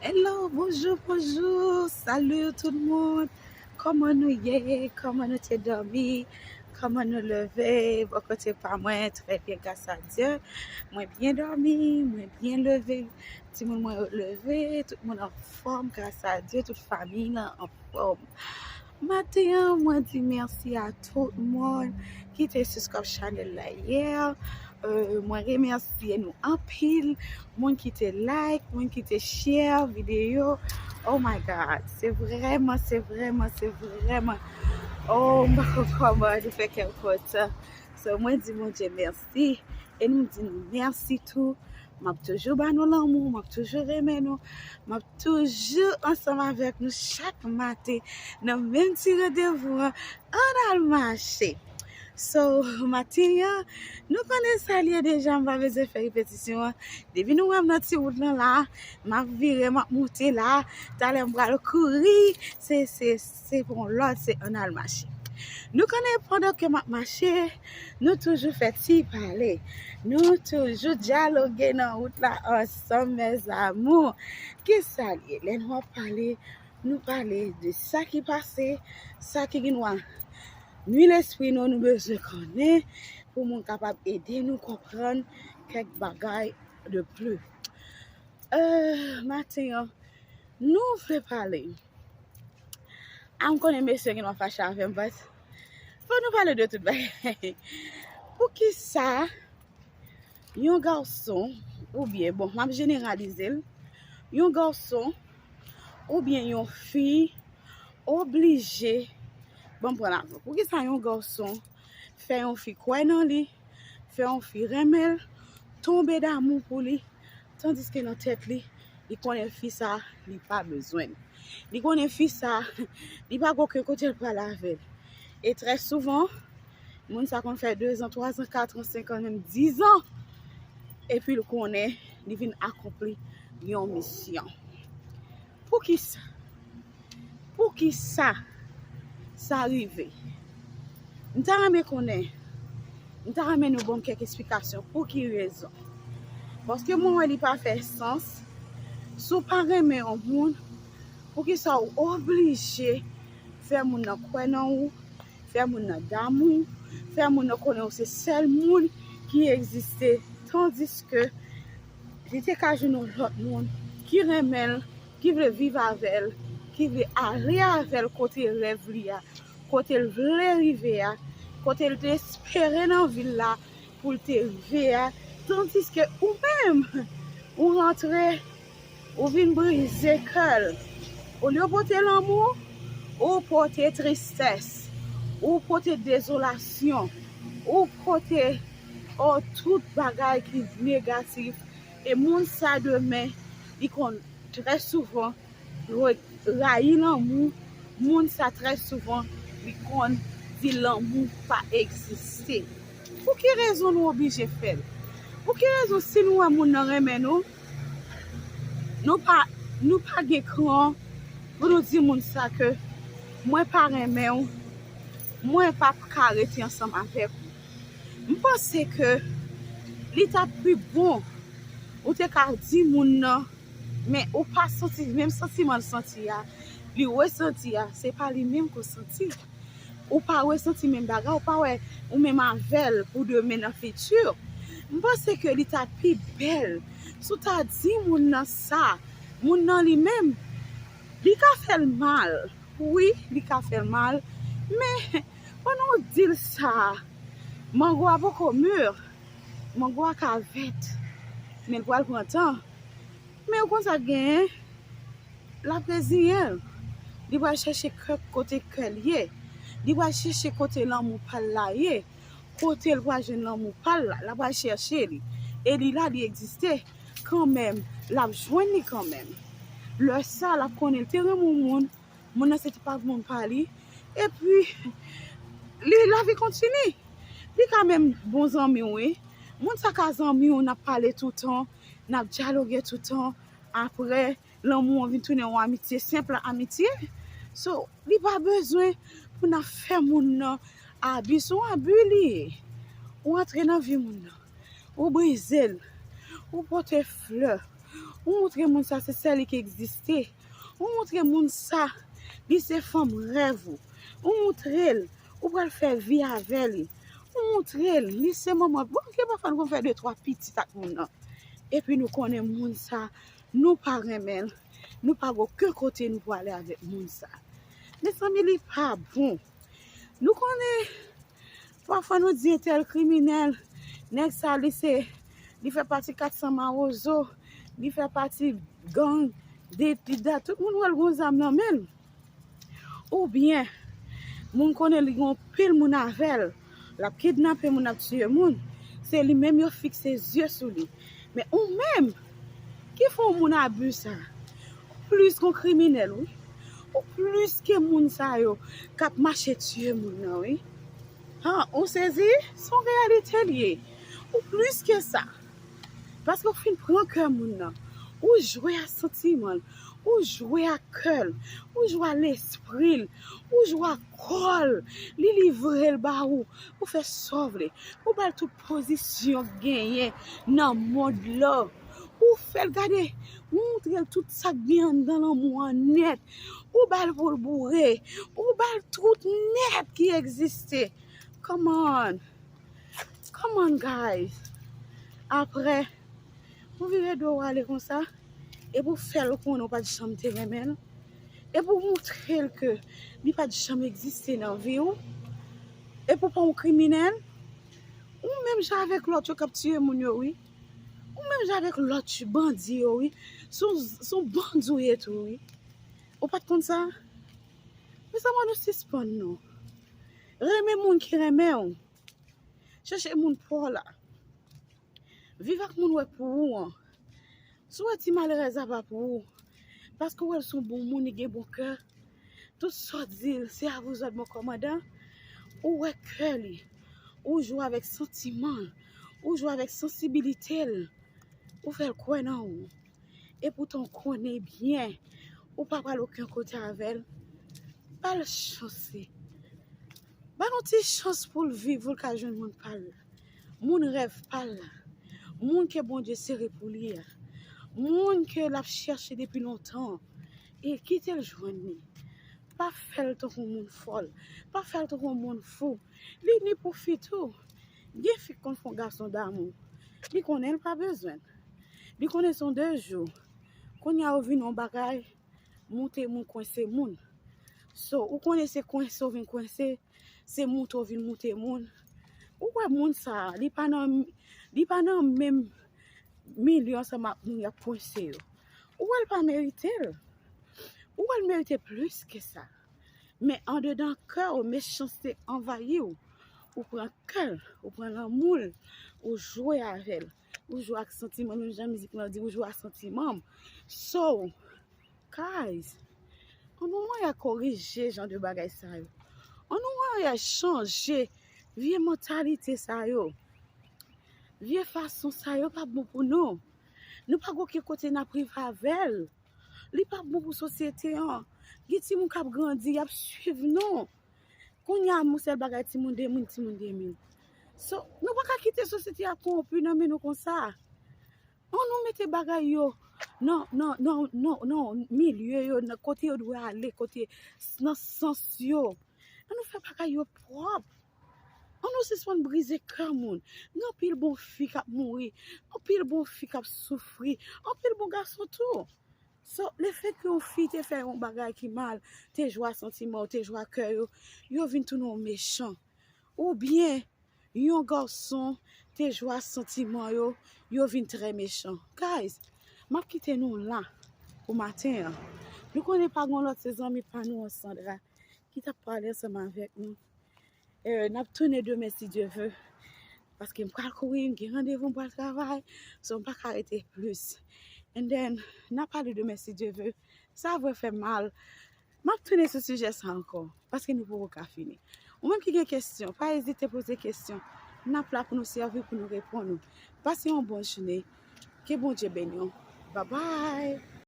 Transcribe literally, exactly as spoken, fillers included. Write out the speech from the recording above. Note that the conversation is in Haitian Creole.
Hello, bonjou, bonjou. Salut tout moun. Kòman nou ye? Kòman nou te dòmi? Kòman nou leve? Bò kote pa mwen, trè byen, gras a Dye. Mwen byen dòmi, mwen byen leve. Timoun mwen yo leve, tout moun anfòm, gras a Dye, tout fanmi lan anfòm. Maten an, mwen di mèsi a tout moun ki te subscribe chanèl la yè. Euh, mwen remèsye nou anpil. Moun ki te like, moun ki te share videyo. Oh my God, se vrèman, se vrèman, se vrèman. Oh, m pa konn kòman nou fè kè m kontan. So, mwen di Bondye mèsi. E nou di nou mèsi tou. M ap toujou ba nou lanmou, m ap toujou renmen nou. M ap toujou ansanm avèk nou chak maten nan menm ti randevou an, ann al mache. So, maten an, nou konnen sa l ye deja, m pa bezwen fè repetisyon an. Depi nou wè m nan ti wout lan la, m ap vire, m ap moute la, talè m pral kouri, se, se, se pou yon lòt, se ann al mache. Nou konnen pandan ke m ap mache, nou toujou fè ti pale, nou toujou dyaloge nan wout la ansanm, mes amours. Kisa l ye? Lè nou ap pale, nou pale de sa ki pase, sa ki gen dwa nwi lespri nou, nou bezwen konnen pou moun kapab ede nou konprann kèk bagay de plis. Euh, maten an, nou vle pale. A, m konnen mesye gen dwa fache avè m, but fò nou pale de tout bagay. Poukisa yon gason, oubyen, bon, m ap jeneralize l, yon gason oubyen yon fi oblije, bon, m pran lajan. Poukisa yon gason fè yon fi kwè nan li, fè yon fi renmen l, tonbe damou pou li, tandiske nan tèt li, li konnen fi sa, li pa bezwen l. Li konnen fi sa, li pa gen okenn kote l pral avè l. E trè souvan, moun sa konn fè dezan, twazan, katran, senkan, menm dizan, epi l konnen li vin akonpli yon misyon. Poukisa? Poukisa sa rive? M ta renmen konnen, m ta renmen nou ban m kèk esplikasyon. Pou ki rezon? Paske mwen wè li pa fè sans. Si w pa renmen yon moun, poukisa w oblije fè moun nan kwè nan ou, fè moun nan damou, fè moun nan konnen w se sèl moun ki egziste, tandiske li te ka jwenn yon lòt moun ki renmen l, ki vle viv avè l, ki vle ale avè l kote rèv li a, kote l vle rive a, kote l te espere nan vi l la pou l te rive a, tandiske ou menm, ou rantre, ou vin brize kè l. Olye w pote lanmou, ou pote tristès, ou pote dezolasyon, ou pote, oh, tout bagay ki negatif. E moun sa demen, li konn trè souvan rayi lanmou. Moun sa trè souvan, li konn di lanmou pa egziste. Pou ki rezon nou oblije fè l? Pou ki rezon, si nou wè moun nan renmen nou, nou pa, nou pa gen kran pou nou di moun sa ke mwen pa renmen w, mwen p ap ka rete ansanm avèk ou? M panse ke li t ap pi bon ou te ka di moun nan, men ou pa santi menm santiman l santi a, li resanti a, se pa li menm ke w santi. Ou pa resanti menm bagay, ou pa wè ou menm avè l pou demen nan fiti. M panse ke li ta pi bèl si w ta di moun nan sa, moun nan li menm, li ka fè l mal. Wi, li ka fè l mal, men pandan w di l sa, mango a poko mûr, mango a ka vèt, men l pral pran tan. Men ou konn sa k genyen? L ap reziyen l. Li pral chèche kè kote kè l ye. Li pral chèche kote lanmou pa l la ye. Kote l pral jwenn lanmou pa l la, l ap pral chèche li. E li la, li egziste kanmenm. L ap jwenn li kanmenm. Lè sa, l ap konnen l te renmen yon moun. Moun nan se te pa moun pa li. Epi, li, lavi kontinye. Li ka menm bon zanmi w, wi. Moun sa ka zanmi w, n ap pale toutan, n ap dyaloge toutan. Apre, lanmou an vin tounen yon amitye, senp amitye. So, li pa bezwen pou n ap fè moun nan abi. Se yon abi li ye. Ou antre nan vi moun nan, ou brize l, ou pote flè, Ou montre moun sa se sèl li ki egziste. Ou montre moun sa li se fanm rèv ou. Ou montre l ou pral fè vi avè li. Ou montre l li se manman. Bon, gen pafwa nou konn fè de twa pitit ak moun nan. Epi nou konnen moun sa, nou pa renmen l. Nou pa gen okenn kote nou pwale avèk moun sa. Mezanmi, li pa bon. Nou konnen pafwa nou di entèl kriminèl, nèg sa li se, li fè pati kat san mawozo, li fè pati gang, de pida, tout moun wè l gon zam nan men l. Oubyen, moun konnen li gon pil moun avè l, l ap kidnape moun, ap tiye moun, se li menm yo fikse zye sou li. Men ou menm, ki fè yon moun abi sa, ou plis gon kriminèl, wi. Ou plis ke moun sa yo k ap mache tiye moun nan, wi. Han, ou sezi? Se yon reyalite l ye. Ou plis ke sa. Paske ou fin pran kè moun nan. Ou jwe ak santiman l. Ou jwe ak kè l. Ou jwe ak lespri l. Ou jwe ak kò l. Li livre l ba ou. Ou fè sa w vle. Ou ba l tout pozisyon k genyen nan mond lan. Ou fè l gade, ou montre l tout sa k gen anndan lanmou an nèt. Ou ba l pou l boure. Ou ba l tout nèt ki egziste. Come on. Come on, guys. Apre, ou vire do w ale konsa. Epi ou fè l konnen ou pa t janm te renmen l. Epi ou montre l ke li pa t janm egziste nan vi w. Epi ou pa yon kriminèl. Ou menm jan avèk lòt yo k ap tiye moun yo, wi. Ou menm jan avèk lòt bandi yo, wi. Se yon, se yon bandi w ye tou, wi. Ou pa t konn sa? Mezanmi, ann nou sispann non. Renmen moun ki renmen w. Chèche moun pa w la. Viv ak moun w wè k pou ou an. Si w wè ti malerèz la pa pou ou, paske w wè l se yon bon moun, li gen bon kè, tout sa w di l, se a vous ordres, mon commandant, ou wè kè li, ou jwe avèk santiman l, ou jwe avèk sansibilite l, ou fè l kwè nan ou. Epoutan w konnen byen, ou pa pral okenn kote avè l, ba l chans li. Ba l yon ti chans pou l viv, pou l ka jwenn moun pa l la. Moun rèv pa l la. Moun ke Bondye sere pou li a. Moun ke l ap chèche depi lontan. E kite l jwenn li. Pa fè l tankou moun fòl. Pa fè l tankou moun fou. Li ni pou fi tou. Gen fi k konn fè yon gason damou. Li konnen l pa bezwen l. Li konnen se yon de jou. Kounye a ou vin yon bagay, moute moun, kwense moun. So, ou konnen se kwense ou vin kwense, se moute ou vin moute moun. Ou wè moun sa, li pa nan, li pa nan menm milye ansanm ak moun y ap kwense yo. Ou wè l pa merite l. Ou wè l merite plis ke sa. Men andedan kè w, mechanste anvayi w. Ou pran kè l, ou pran lanmou l, ou jwe avè l. Ou jwe ak santiman, menm jan mizik lan di, ou jwe ak santiman m. So, guys, ann nou mande korije jan de bagay sa yo. Ann nou mande chanje vye mantalite sa yo. Vye fason sa yo pa bon pou nou. Nou pa gen okenn kote n ap rive avè l. Li pa bon pou sosyete an. Gen timoun k ap grandi, y ap swiv nou. Kounye a, yon sèl bagay, timoun de moun, timoun de moun. So, nou pa ka kite sosyete a kowonpi nan men nou konsa. Ann nou mete bagay yo nan, nan, nan, nan, nan milye yo, nan kote yo dwe ale, kote, nan sans yo. Ann nou fè bagay yo pwòp. Ann nou sispann brize kè moun. Gen anpil bon fi k ap mouri, anpil bon fi k ap soufri, anpil bon gason tou. So, lefètke yon fi te fè yon bagay ki mal, te jwe ak santiman w, te jwe ak kè yo, yo vin tounen w mechan. Oubyen, yon gason te jwe ak santiman yo, yo vin trè mechan. Guys, m ap kite nou la pou maten an. Nou konnen pa gen lòt, se zanmi pa nou an, Sandra, ki t ap pale ansanm avèk nou. Eh, n ap tounen demen si Dye ve. Paske m pral kouri, m gen randevou, m pral travay. So, m pa ka rete plis. And then, n a pale demen si Dye ve. Sa vre fè mal. M ap tounen sou sijè sa ankò. Paske nou poko ka fini. Ou menm ki gen kesyon, pa ezite poze kesyon. N ap la pou nou sèvi, pou nou reponn ou. Pase yon bòn jounen. Ke Bondye beni w. Bye bye.